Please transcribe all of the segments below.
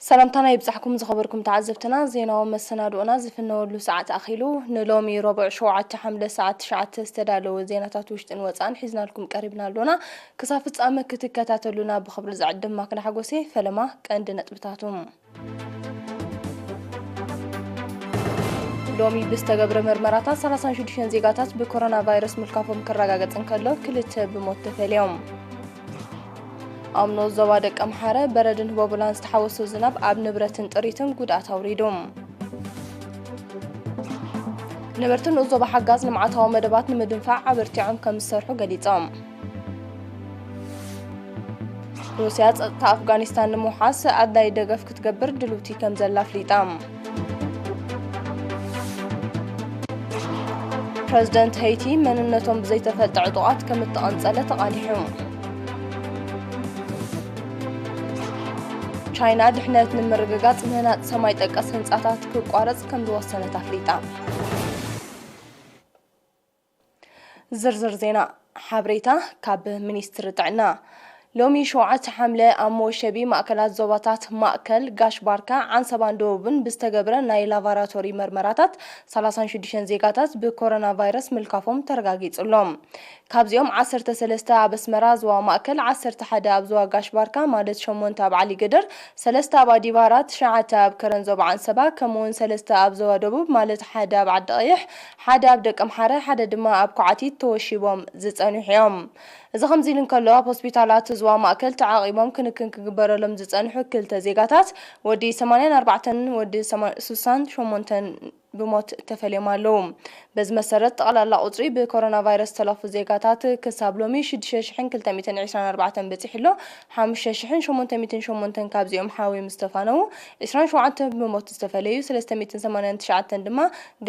ሰላምታና ይብጻሕኩም ዝኸበርኩም ተዓዘብትና፣ ዜናዊ መሰናድኦና ዝፍነወሉ ሰዓት ኣኺሉ። ንሎሚ ረቡዕ ሸውዓተ ሓምለ ሰዓት ትሽዓተ ዝተዳለወ ዜናታት ውሽጥን ወጻእን ሒዝናልኩም ቀሪብና ኣሎና። ክሳብ ፍጻመ ክትከታተሉና ብኽብሪ ዝዕድም ማክዳ ሓጎሴ። ፈለማ ቀንዲ ነጥብታቱ። ሎሚ ብዝተገብረ መርመራታት ሰላሳን ሽዱሽተን ዜጋታት ብኮሮና ቫይረስ ምልካፎም ክረጋገጽ እንከሎ፣ ክልተ ብሞት ተፈልዮም። ኣብ ንኡስ ዞባ ደቀምሓረ በረድን ህቦብላን ዝተሓወሶ ዝናብ ኣብ ንብረትን ጥሪትን ጉድኣት ኣውሪዱ። ነበርቲ ንኡስ ዞባ ሓጋዝ ልምዓታዊ መደባት ንምድንፋዕ ኣበርቲዖም ከም ዝሰርሑ ገሊጾም። ሩስያ ጸጥታ ኣፍጋኒስታን ንምውሓስ ኣድላዪ ደገፍ ክትገብር ድልውቲ ከም ዘላ ኣፍሊጣ። ፕረዚደንት ሄይቲ መንነቶም ብዘይተፈልጠ ዕጡቓት ከም እተቐንጸለ ተቓሊሑ። ቻይና ድሕነት ንምርግጋጽ ምህናጽ ሰማይ ጠቀስ ህንጻታት ክቋረጽ ከም ዝወሰነት ኣፍሊጣ። ዝርዝር ዜና። ሓበሬታ ካብ ሚኒስትሪ ጥዕና። ሎሚ ሸውዓተ ሓምለ ኣብ መወሸቢ ማእከላት ዞባታት ማእከል፣ ጋሽ ባርካ፣ ዓንሰባን ደቡብን ብዝተገብረ ናይ ላቫራቶሪ መርመራታት ሰላሳን ሽዱሽተን ዜጋታት ብኮሮና ቫይረስ ምልካፎም ተረጋጊጹ ኣሎ። ካብዚኦም ዓሰርተ ሰለስተ ኣብ ኣስመራ ዞባ ማእከል፣ ዓሰርተ ሓደ ኣብ ዞባ ጋሽ ባርካ ማለት ሸሞንተ ኣብ ዓሊ ግድር፣ ሰለስተ ኣብ ኣዲባራ፣ ትሽዓተ ኣብ ከረን ዞባ ዓንሰባ፣ ከምኡውን ሰለስተ ኣብ ዞባ ደቡብ ማለት ሓደ ኣብ ዓዲ ቀይሕ፣ ሓደ ኣብ ደቀምሓረ፣ ሓደ ድማ ኣብ ኮዓቲት ተወሺቦም ዝጸንሑ እዮም። እዚ ከምዚ ኢሉ እንከሎ፣ ኣብ ሆስፒታላት ዞባ ማእከል ተዓቒቦም ክንክን ክግበረሎም ዝጸንሑ ክልተ ዜጋታት፣ ወዲ ሰማንያን ኣርባዕተን ወዲ ሰማ-፣ ስሳን ሸሞንተን ብሞት ተፈልዮም ኣለዉ። በዚ መሰረት፣ ጠቕላላ ቁጽሪ ብኮሮና ቫይረስ ዝተለኽፉ ዜጋታት ክሳብ ሎሚ ሽዱሽተ ሽሕን ክልተ ሚእትን ዕስራን ኣርባዕተን በጺሑ ኣሎ። ሓሙሽተ ሽሕን ሸሞንተ ሚእትን ሸሞንተን ካብዚኦም ሓውዮም ዝተፋነዉ፣ ዕስራን ሸውዓተን ብሞት ዝተፈለዩ፣ ሰለስተ ሚእትን ሰማንያን ትሽዓተን ድማ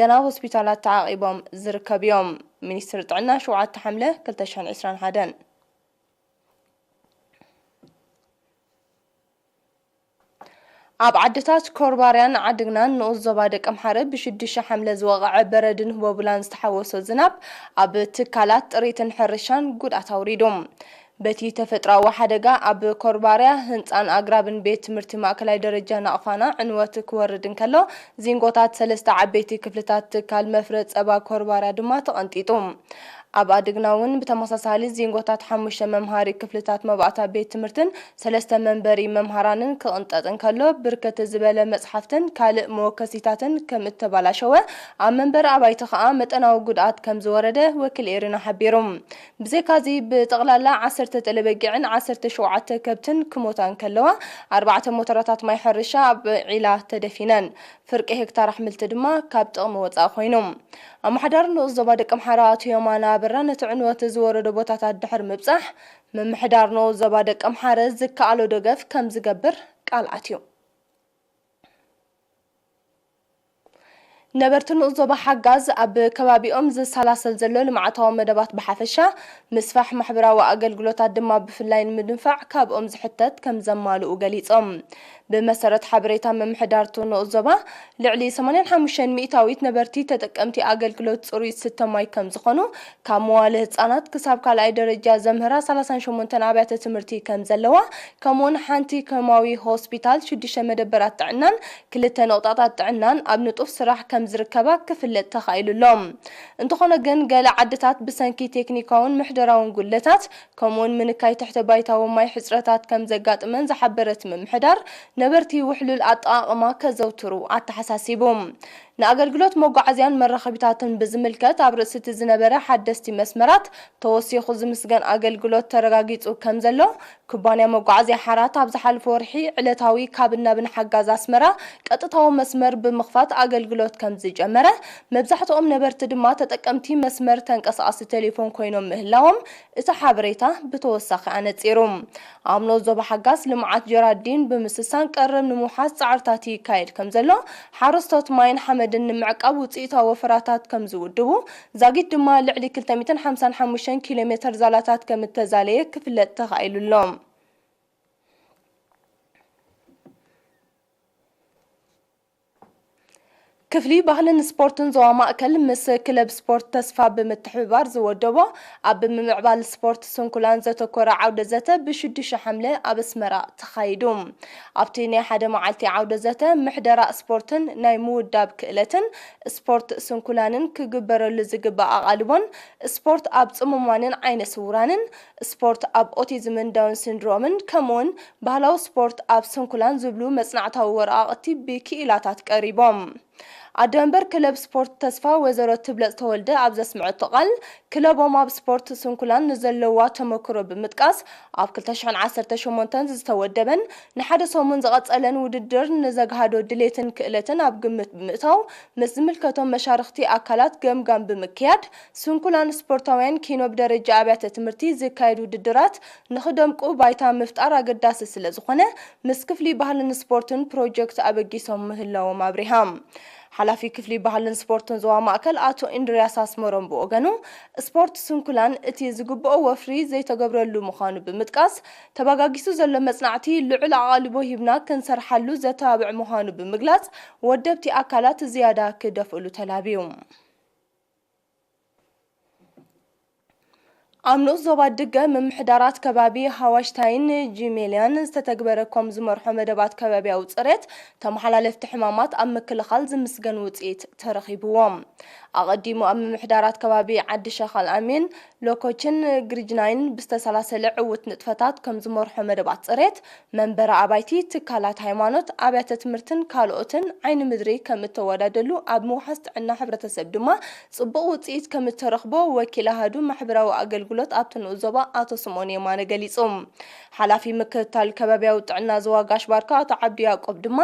ገና ኣብ ሆስፒታላት ተዓቒቦም ዝርከቡ እዮም። ሚኒስትሪ ጥዕና፣ ሸውዓተ ሓምለ ክልተ ሽሕን ዕስራን ሓደን። ኣብ ዓድታት ኮርባርያን ዓድግናን ንኡስ ዞባ ደቀምሓረ ብሽዱሽተ ሓምለ ዝወቕዐ በረድን ህቦብላን ዝተሓወሶ ዝናብ ኣብ ትካላት ጥሪትን ሕርሻን ጉድኣት ኣውሪዱ። በቲ ተፈጥሮኣዊ ሓደጋ ኣብ ኮርባርያ ህንጻን ኣግራብን ቤት ትምህርቲ ማእከላይ ደረጃ ናቕፋና ዕንወት ክወርድ እንከሎ፣ ዚንጎታት ሰለስተ ዓበይቲ ክፍልታት ትካል መፍረ ጸባ ኮርባርያ ድማ ተቐንጢጡ። ኣብ ኣድግና እውን ብተመሳሳሊ ዚንጎታት ሓሙሽተ መምሃሪ ክፍልታት መባእታ ቤት ትምህርትን ሰለስተ መንበሪ መምሃራንን ክቕንጠጥ እንከሎ፣ ብርከት ዝበለ መጽሓፍትን ካልእ መወከሲታትን ከም እተባላሸወ ኣብ መንበሪ ኣባይቲ ከኣ መጠናዊ ጉድኣት ከም ዝወረደ ወኪል ኤሪና ሓቢሩ። ብዘይካዚ፣ ብጠቕላላ ዓሰርተ ጤለ በጊዕን ዓሰርተ ሸውዓተ ከብትን ክሞታ እንከለዋ፣ ኣርባዕተ ሞተራታት ማይ ሕርሻ ኣብ ዒላ ተደፊነን። ፍርቂ ሄክታር ኣሕምልቲ ድማ ካብ ጥቕሚ ወጻኢ ኮይኑ። ኣመሓዳሪ ንኡስ ዞባ ደቀምሓረ ኣቶ የማነ ኣበራ፣ ነቲ ዕንወት ዝወረዶ ቦታታት ድሕሪ ምብጻሕ፣ ምምሕዳር ንኡስ ዞባ ደቀምሓረ ዝከኣሎ ደገፍ ከም ዝገብር ቃል ኣትዩ። ነበርቲ ንኡስ ዞባ ሓጋዝ ኣብ ከባቢኦም ዝሰላሰል ዘሎ ልምዓታዊ መደባት ብሓፈሻ፣ ምስፋሕ ማሕበራዊ ኣገልግሎታት ድማ ብፍላይ ንምድንፋዕ ካብኦም ዝሕተት ከም ዘማልኡ ገሊጾም። ብመሰረት ሓበሬታ ምምሕዳር እቱ ንኡስ ዞባ፣ ልዕሊ ሰማንያን ሓሙሽተን ሚእታዊት ነበርቲ ተጠቀምቲ ኣገልግሎት ጽሩይ ዝስተ ማይ ከም ዝኾኑ፣ ካብ መዋለ ህጻናት ክሳብ ካልኣይ ደረጃ ዘምህራ ሰላሳን ሸሞንተን ኣብያተ ትምህርቲ ከም ዘለዋ፣ ከምኡውን ሓንቲ ከማዊ ሆስፒታል፣ ሽዱሽተ መደበራት ጥዕናን ክልተ ነቑጣታት ጥዕናን ኣብ ንጡፍ ስራሕ ከም ዝርከባ ክፍለጥ ተኻኢሉ ኣሎ። እንተኾነ ግን፣ ገለ ዓድታት ብሰንኪ ቴክኒካውን ምሕደራውን ጉድለታት፣ ከምኡውን ምንካይ ትሕተ ባይታዊ ማይ ሕጽረታት ከም ዘጋጥመን ዝሓበረ እቲ ምምሕዳር፣ ነበርቲ ውሕሉል ኣጠቓቕማ ከዘውትሩ ኣተሓሳሲቡ። ንኣገልግሎት መጓዓዝያን መራኸቢታትን ብዝምልከት፣ ኣብ ርእሲ እቲ ዝነበረ ሓደስቲ መስመራት ተወሲኹ ዝምስገን ኣገልግሎት ተረጋጊጹ ከም ዘሎ፣ ኩባንያ መጓዓዝያ ሓራት ኣብ ዝሓለፈ ወርሒ ዕለታዊ ካብን ናብን ሓጋዝ ኣስመራ ቀጥታዊ መስመር ብምኽፋት ኣገልግሎት ከም ዝጀመረ፣ መብዛሕትኦም ነበርቲ ድማ ተጠቀምቲ መስመር ተንቀሳቓሲ ቴሌፎን ኮይኖም ምህላዎም እቲ ሓበሬታ ብተወሳኺ ኣነጺሩ። ኣብ ንኡስ ዞባ ሓጋዝ ልምዓት ጀራዲን ብምስሳን ቀረብ ንምውሓስ ጻዕርታት ይካየድ ከም ዘሎ፣ ሓረስቶት ማይን ሓመድን ንምዕቃብ ውጽኢታዊ ወፈራታት ከም ዝውድቡ፣ ዛጊት ድማ ልዕሊ ክልተ ሚእትን ሓምሳን ሓሙሽተን ኪሎ ሜተር ዛላታት ከም እተዛለየ ክፍለጥ ተኻኢሉ ኣሎ። ክፍሊ ባህልን ስፖርትን ዞባ ማእከል ምስ ክለብ ስፖርት ተስፋ ብምትሕብባር ዝወደቦ ኣብ ምምዕባል ስፖርት ስንኩላን ዘተኮረ ዓውደ ዘተ ብሽዱሽተ ሓምለ ኣብ ኣስመራ ተኻይዱ። ኣብቲ ናይ ሓደ መዓልቲ ዓውደ ዘተ ምሕደራ ስፖርትን ናይ ምውዳብ ክእለትን ስፖርት ስንኩላንን ክግበረሉ ዝግባእ ኣቓልቦን ስፖርት ኣብ ጽሙማንን ዓይነ ስውራንን ስፖርት ኣብ ኦቲዝምን ዳውን ሲንድሮምን ከምኡውን ባህላዊ ስፖርት ኣብ ስንኩላን ዝብሉ መጽናዕታዊ ወረቓቕቲ ብክኢላታት ቀሪቦም። ኣደ መንበር ክለብ ስፖርት ተስፋ ወይዘሮ ትብለጽ ተወልደ ኣብ ዘስምዐቶ ቃል፣ ክለቦም ኣብ ስፖርት ስንኩላን ንዘለዋ ተመክሮ ብምጥቃስ፣ ኣብ ክልተ ሽሕን ዓሰርተ ሸሞንተን ዝተወደበን ንሓደ ሰሙን ዝቐጸለን ውድድር ንዘግሃዶ ድሌትን ክእለትን ኣብ ግምት ብምእታው፣ ምስ ዝምልከቶም መሻርኽቲ ኣካላት ገምጋም ብምክያድ፣ ስንኩላን ስፖርታውያን ኪኖ ብደረጃ ኣብያተ ትምህርቲ ዝካየድ ውድድራት ንኽደምቁ ባይታ ምፍጣር ኣገዳሲ ስለ ዝኾነ፣ ምስ ክፍሊ ባህልን ስፖርትን ፕሮጀክት ኣበጊሶም ምህላዎም ኣብሪሃ። ሓላፊ ክፍሊ ባህልን ስፖርትን ዞባ ማእከል ኣቶ እንድርያስ ኣስመሮም ብወገኑ፣ ስፖርት ስንኩላን እቲ ዝግብኦ ወፍሪ ዘይተገብረሉ ምዃኑ ብምጥቃስ፣ ተባጋጊሱ ዘሎ መጽናዕቲ ልዑል ኣቓልቦ ሂብና ክንሰርሓሉ ዘተባብዕ ምዃኑ ብምግላጽ፣ ወደብቲ ኣካላት ዝያዳ ክደፍእሉ ተላብዩ። ኣብ ንኡስ ዞባ ድገ ምምሕዳራት ከባቢ ሃዋሽታይን ጂሜልያን ዝተተግበረ ኮም ዝመርሖ መደባት ከባቢያዊ ጽሬት ተመሓላለፍቲ ሕማማት ኣብ ምክልኻል ዝምስገን ውጽኢት ተረኺብዎም። ኣቐዲሙ ኣብ ምምሕዳራት ከባቢ ዓዲ ሸኻል ኣሜን፣ ሎኮችን ግሪጅናይን ብዝተሰላሰለ ዕዉት ንጥፈታት ከም ዝመርሖ መደባት ጽሬት መንበሪ ኣባይቲ፣ ትካላት ሃይማኖት፣ ኣብያተ ትምህርትን ካልኦትን ዓይኒ ምድሪ ከም እተወዳደሉ ኣብ ምውሓስ ጥዕና ሕብረተሰብ ድማ ጽቡቕ ውጽኢት ከም እተረኽቦ ወኪል ኣሃዱ ማሕበራዊ ኣገልግሎት ኣብቲ ንኡስ ዞባ ኣቶ ስምኦን የማነ ገሊጹ። ሓላፊ ምክትታል ከባቢያዊ ጥዕና ዞባ ጋሽ ባርካ ኣቶ ዓብዱ ያዕቆብ ድማ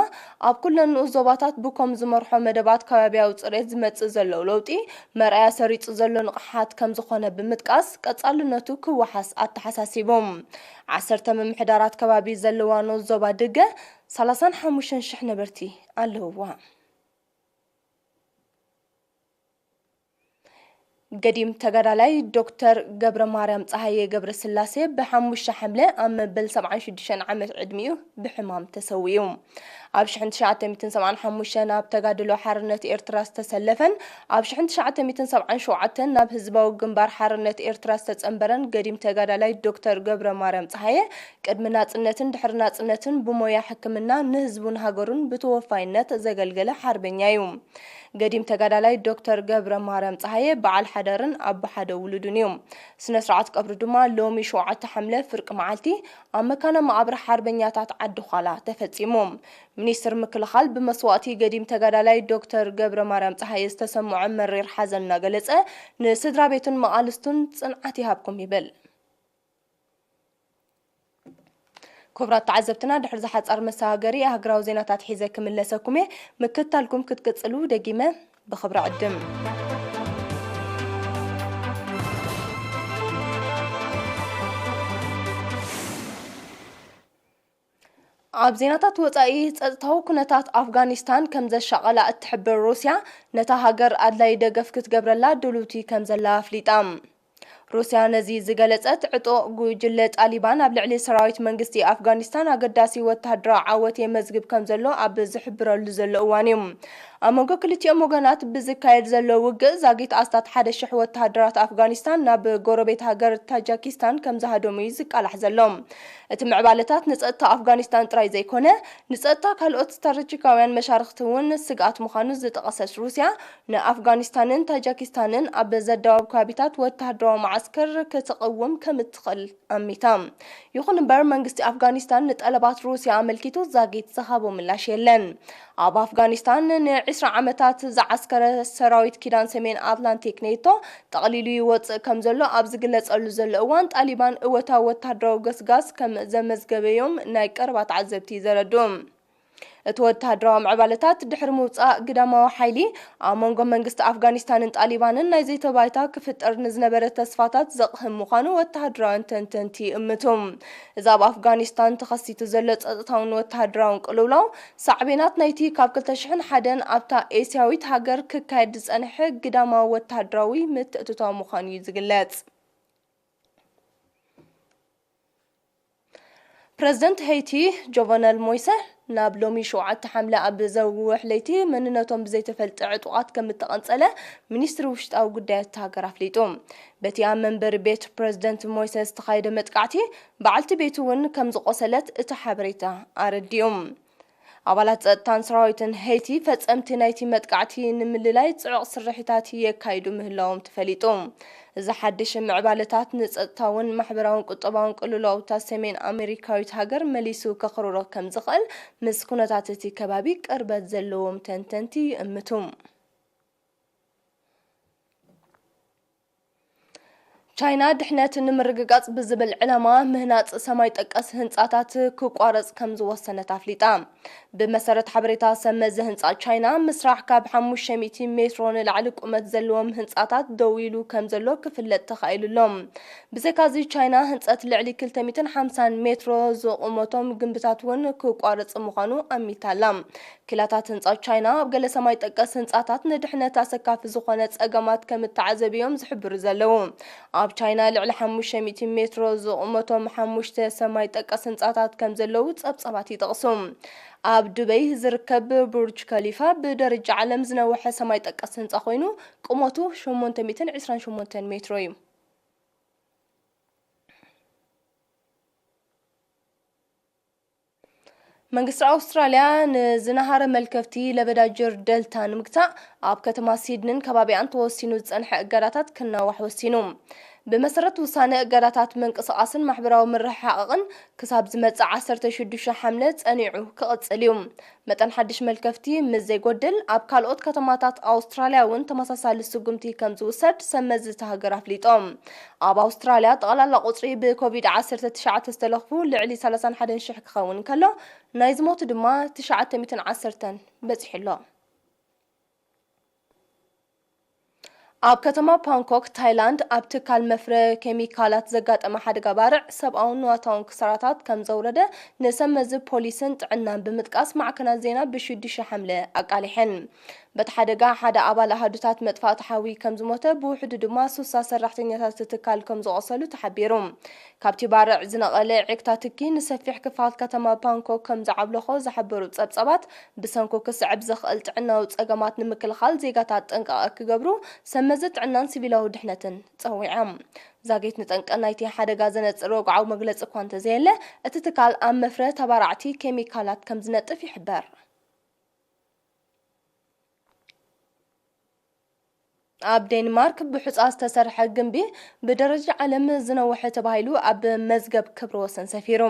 ኣብ ኩለን ንኡስ ዞባታት ብኮም ዝመርሖ መደባት ከባቢያዊ ጽሬት ዝመጽእ ዘሎ ለውጢ መርኣያ ሰሪጹ ዘሎ ንቕሓት ከም ዝኾነ ብምጥቃስ ቀጻልነቱ ክወሓስ ኣተሓሳሲቡ። ዓሰርተ ምምሕዳራት ከባቢ ዘለዋ ንኡስ ዞባ ድገ ሰላሳን ሓሙሽተን ሽሕ ነበርቲ ኣለውዋ። ገዲም ተጋዳላይ ዶክተር ገብረ ማርያም ጸሃየ ገብረ ስላሴ ብሓሙሽተ ሓምለ ኣብ መበል ሰብዓን ሽዱሽተን ዓመት ዕድሚኡ ብሕማም ተሰዊኡ። ኣብ ሽሕን ትሽዓተ ሚእትን ሰብዓን ሓሙሽተን ኣብ ተጋድሎ ሓርነት ኤርትራ ዝተሰለፈን ኣብ ሽሕን ትሽዓተ ሚእትን ሰብዓን ሸውዓተን ናብ ህዝባዊ ግንባር ሓርነት ኤርትራ ዝተጸንበረን ገዲም ተጋዳላይ ዶክተር ገብረ ማርያም ጸሃየ ቅድሚ ናጽነትን ድሕሪ ናጽነትን ብሞያ ሕክምና ንህዝቡን ሃገሩን ብተወፋይነት ዘገልገለ ሓርበኛ እዩ። ገዲም ተጋዳላይ ዶክተር ገብረ ማርያም ጸሃየ በዓል ሓዳርን ኣቦ ሓደ ውሉድን እዩ። ስነ ስርዓት ቀብሩ ድማ ሎሚ ሸውዓተ ሓምለ ፍርቂ መዓልቲ ኣብ መካነ መቓብር ሓርበኛታት ዓዲ ዃላ ተፈጺሙ። ሚኒስትር ምክልኻል ብመስዋእቲ ገዲም ተጋዳላይ ዶክተር ገብረ ማርያም ጸሃየ ዝተሰምዖ መሪር ሓዘን እናገለጸ፣ ንስድራ ቤቱን መቓልስቱን ጽንዓት ይሃብኩም ይብል። ክቡራት ተዓዘብትና፣ ድሕሪ ዝሓጻር መሰጋገሪ ኣህግራዊ ዜናታት ሒዘ ክምለሰኩም እየ። ምክትታልኩም ክትቅጽሉ ደጊመ ብኽብሪ ዕድም። ኣብ ዜናታት ወጻኢ፣ ጸጥታዊ ኩነታት ኣፍጋኒስታን ከም ዘሻቐላ እትሕብር ሩስያ፣ ነታ ሃገር ኣድላዪ ደገፍ ክትገብረላ ድልውቲ ከም ዘላ ኣፍሊጣ። ሩስያ ነዚ ዝገለጸት፣ ዕጡቕ ጉጅለ ጣሊባን ኣብ ልዕሊ ሰራዊት መንግስቲ ኣፍጋኒስታን ኣገዳሲ ወተሃደራዊ ዓወት የመዝግብ ከም ዘሎ ኣብ ዝሕብረሉ ዘሎ እዋን እዩ። ኣብ መንጎ ክልቲኦም ወገናት ብዝካየድ ዘሎ ውግእ፣ ዛጊት ኣስታት ሓደ ሽሕ ወተሃደራት ኣፍጋኒስታን ናብ ጎረቤት ሃገር ታጃኪስታን ከም ዝሃደሙ እዩ ዝቃላሕ ዘሎ። እቲ ምዕባለታት ንጸጥታ ኣፍጋኒስታን ጥራይ ዘይኮነ፣ ንጸጥታ ካልኦት ስትራተጂካውያን መሻርኽቲ እውን ስግኣት ምዃኑ ዝጠቐሰት ሩስያ፣ ንኣፍጋኒስታንን ታጃኪስታንን ኣብ ዘደባብካቢታት ወተሃደራዊ መዓስከር ክትቕውም ከም እትኽእል ኣሚታ። ይኹን እምበር፣ መንግስቲ ኣፍጋኒስታን ንጠለባት ሩስያ ኣመልኪቱ ዛጊት ዝሃቦ ምላሽ የለን። ኣብ ኣፍጋኒስታን ንዒስራ ዓመታት ዝዓስከረ ሰራዊት ኪዳን ሰሜን ኣትላንቲክ ኔቶ ጠቕሊሉ ይወጽእ ከም ዘሎ ኣብ ዝግለጸሉ ዘሎ እዋን፣ ጣሊባን እወታዊ ወተሃደራዊ ገስጋስ ከም ዘመዝገበዮም ናይ ቀረባ ተዓዘብቲ ዘረድኡ። እቲ ወተሃደራዊ ምዕባለታት ድሕሪ ምውጻእ ግዳማዊ ሓይሊ ኣብ መንጎ መንግስቲ ኣፍጋኒስታንን ጣሊባንን ናይ ዘይተባይታ ክፍጠር ንዝነበረ ተስፋታት ዘቕህም ምዃኑ ወተሃደራውያን ተንተንቲ ይእምቱ። እዚ ኣብ ኣፍጋኒስታን ተኸሲቱ ዘሎ ጸጥታውን ወተሃደራውን ቅልውላው ሳዕቤናት ናይቲ ካብ ክልተ ሽሕን ሓደን ኣብታ ኤስያዊት ሃገር ክካየድ ዝጸንሐ ግዳማዊ ወተሃደራዊ ምትእትታው ምዃኑ እዩ ዝግለጽ። ፕረዚደንት ሄይቲ ጆቨነል ሞይሰ ናብ ሎሚ ሸውዓተ ሓምለ ኣብ ዘውሕ ለይቲ መንነቶም ብዘይተፈልጠ ዕጡቓት ከም እተቐንጸለ ሚኒስትሪ ውሽጣዊ ጉዳያት እታ ሃገር ኣፍሊጡ። በቲ ኣብ መንበሪ ቤት ፕረዚደንት ሞይሰ ዝተኻየደ መጥቃዕቲ በዓልቲ ቤቱ እውን ከም ዝቖሰለት እቲ ሓበሬታ ኣረዲኡ። ኣባላት ጸጥታን ሰራዊትን ሄይቲ ፈጸምቲ ናይቲ መጥቃዕቲ ንምልላይ ጽዑቕ ስርሒታት የካይዱ ምህላዎም ተፈሊጡ። እዚ ሓድሽ ምዕባለታት ንጸጥታውን ማሕበራውን ቁጠባውን ቅልውላውታት ሰሜን ኣሜሪካዊት ሃገር መሊሱ ከኽርሮ ከም ዝኽእል ምስ ኩነታት እቲ ከባቢ ቅርበት ዘለዎም ተንተንቲ ይእምቱ። ቻይና ድሕነት ንምርግጋጽ ብዝብል ዕላማ ምህናጽ ሰማይ ጠቀስ ህንጻታት ክቋረጽ ከም ዝወሰነት ኣፍሊጣ። ብመሰረት ሓበሬታ ሰብ መዚ ህንጻ ቻይና፣ ምስራሕ ካብ ሓሙሽተ ሚእቲ ሜትሮ ንላዕሊ ቁመት ዘለዎም ህንጻታት ደው ኢሉ ከም ዘሎ ክፍለጥ ተኻኢሉ ኣሎ። ብዘይካዚ ቻይና ህንጸት ልዕሊ ክልተ ሚእትን ሓምሳን ሜትሮ ዝቑመቶም ግንብታት እውን ክቋረጽ ምዃኑ ኣሚታ ኣላ። ክኢላታት ህንጻ ቻይና ኣብ ገለ ሰማይ ጠቀስ ህንጻታት ንድሕነት ኣሰካፊ ዝኾነ ጸገማት ከም እተዓዘቡ እዮም ዝሕብሩ ዘለዉ። ኣብ ቻይና ልዕሊ ሓሙሽተ ሚእቲ ሜትሮ ዝቑመቶም ሓሙሽተ ሰማይ ጠቀስ ህንጻታት ከም ዘለዉ ጸብጻባት ይጠቕሱ። ኣብ ዱበይ ዝርከብ ቡርጅ ከሊፋ ብደረጃ ዓለም ዝነውሐ ሰማይ ጠቀስ ህንጻ ኮይኑ፣ ቁመቱ ሸሞንተ ሚእትን ዕስራን ሸሞንተን ሜትሮ እዩ። መንግስቲ ኣውስትራልያ ንዝነሃረ መልከፍቲ ለበዳ ጀር ደልታ ንምግታእ ኣብ ከተማ ሲድኒን ከባቢኣን ተወሲኑ ዝጸንሐ እገዳታት ክናዋሕ ወሲኑ። ብመሰረት ውሳነ፣ እገዳታት ምንቅስቓስን ማሕበራዊ ምርሕሓቕን ክሳብ ዝመጽእ ዓሰርተ ሽዱሽተ ሓምለ ጸኒዑ ክቕጽል እዩ። መጠን ሓድሽ መልከፍቲ ምስ ዘይጎድል፣ ኣብ ካልኦት ከተማታት ኣውስትራልያ እውን ተመሳሳሊ ስጉምቲ ከም ዝውሰድ ሰብ መዚ እታ ሃገር ኣፍሊጦም። ኣብ ኣውስትራልያ ጠቕላላ ቁጽሪ ብኮቪድ ዓሰርተ ትሽዓተ ዝተለኽፉ ልዕሊ ሰላሳን ሓደን ሽሕ ክኸውን ከሎ፣ ናይ ዝሞቱ ድማ ትሽዓተ ሚእትን ዓሰርተን በጺሑ ኣሎ። ኣብ ከተማ ፓንኮክ ታይላንድ ኣብ ትካል መፍረ ኬሚካላት ዘጋጠመ ሓደጋ ባርዕ ሰብኣውን ንዋታውን ክሳራታት ከም ዘውረደ ንሰብ መዚ ፖሊስን ጥዕናን ብምጥቃስ ማዕከናት ዜና ብሽዱሽተ ሓምለ ኣቃሊሐን። በቲ ሓደጋ ሓደ ኣባል ኣሃዱታት መጥፋእቲ ሓዊ ከም ዝሞተ፣ ብውሕዱ ድማ ሱሳ ሰራሕተኛታት እቲ ትካል ከም ዝቖሰሉ ተሓቢሩ። ካብቲ ባርዕ ዝነቐለ ዒቕታ ትኪ ንሰፊሕ ክፋል ከተማ ፓንኮክ ከም ዝዓብለኾ ዝሓበሩ ጸብጻባት፣ ብሰንኩ ክስዕብ ዝኽእል ጥዕናዊ ጸገማት ንምክልኻል ዜጋታት ጥንቃቐ ክገብሩ ሰብ መዚ ጥዕናን ሲቪላዊ ድሕነትን ጸዊዖም። ዛጊት ንጠንቂ ናይቲ ሓደጋ ዘነጽር ወግዓዊ መግለጺ እኳ እንተዘየለ፣ እቲ ትካል ኣብ መፍረ ተባራዕቲ ኬሚካላት ከም ዝነጥፍ ይሕበር። ኣብ ዴንማርክ ብሑጻ ዝተሰርሐ ግምቢ ብደረጃ ዓለም ዝነውሐ ተባሂሉ ኣብ መዝገብ ክብረ ወሰን ሰፊሩ።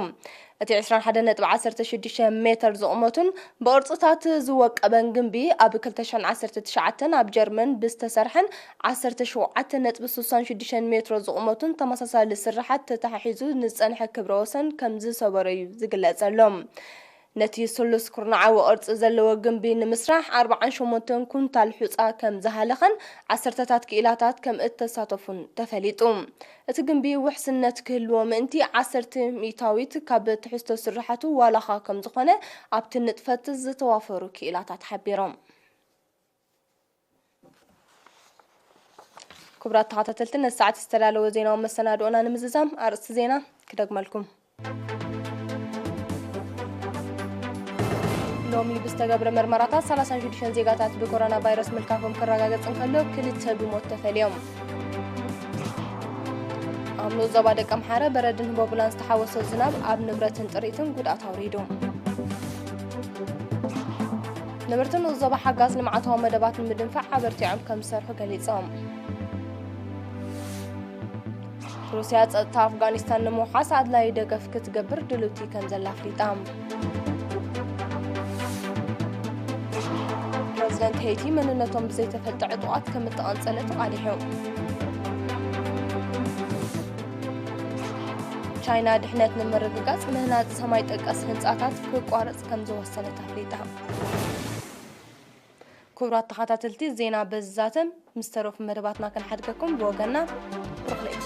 እቲ ዕስራን ሓደን ነጥቢ ዓሰርተ ሽዱሽተ ሜተር ዝቑመቱን ብቕርጽታት ዝወቀበን ግምቢ፣ ኣብ ክልተ ሽሕን ዓሰርተ ትሽዓተን ኣብ ጀርመን ብዝተሰርሐን ዓሰርተ ሸውዓተ ነጥቢ ስሳን ሽዱሽተን ሜትሮ ዝቑመቱን ተመሳሳሊ ስርሓት ተተሓሒዙ ንዝጸንሐ ክብረ ወሰን ከም ዝሰበረ እዩ ዝግለጸሎም። ነቲ ስሉስ ኩርናዓዊ ቅርጺ ዘለዎ ግምቢ ንምስራሕ ኣርብዓን ሸሞንተን ኩንታል ሑጻ ከም ዝሃለኸን ዓሰርተታት ክኢላታት ከም እተሳተፉን ተፈሊጡ። እቲ ግምቢ ውሕስነት ክህልዎ ምእንቲ ዓሰርተ ሚእታዊት ካብ ትሕዝቶ ስርሓቱ ዋላኻ ከም ዝኾነ ኣብቲ ንጥፈት ዝተዋፈሩ ክኢላታት ሓቢሮም። ክቡራት ተኸታተልቲ፣ ነዚ ሰዓት ዝተዳለወ ዜናዊ መሰናድኦና ንምዝዛም ኣርእስቲ ዜና ክደግመልኩም። ሎሚ ብዝተገብረ መርመራታት ሰላሳን ሽዱሽተን ዜጋታት ብኮሮና ቫይረስ ምልካፎም ክረጋገጽ እንከሎ፣ ክልተ ብሞት ተፈልዮም። ኣብ ንኡስ ዞባ ደቀምሓረ በረድን ህቦብላን ዝተሓወሶ ዝናብ ኣብ ንብረትን ጥሪትን ጉድኣት ኣውሪዱ። ነበርቲ ንኡስ ዞባ ሓጋዝ ልምዓታዊ መደባት ንምድንፋዕ ኣበርቲዖም ከም ዝሰርሑ ገሊጾም። ሩስያ ጸጥታ ኣፍጋኒስታን ንምውሓስ ኣድላዪ ደገፍ ክትገብር ድልውቲ ከም ዘላ ኣፍሊጣ። ፕረዚደንት ሄይቲ መንነቶም ብዘይተፈልጠ ዕጡቓት ከም እተቐንጸለ ተቓሊሑ። ቻይና ድሕነት ንምርግጋጽ ምህናጽ ሰማይ ጠቀስ ህንጻታት ክቋረጽ ከም ዝወሰነት ኣፍሊጣ። ክቡራት ተኸታተልቲ፣ ዜና በዚ ዛተም፣ ምስ ተረፉ መደባትና ክንሓድገኩም ብወገንና ብሩኽ ለይቲ።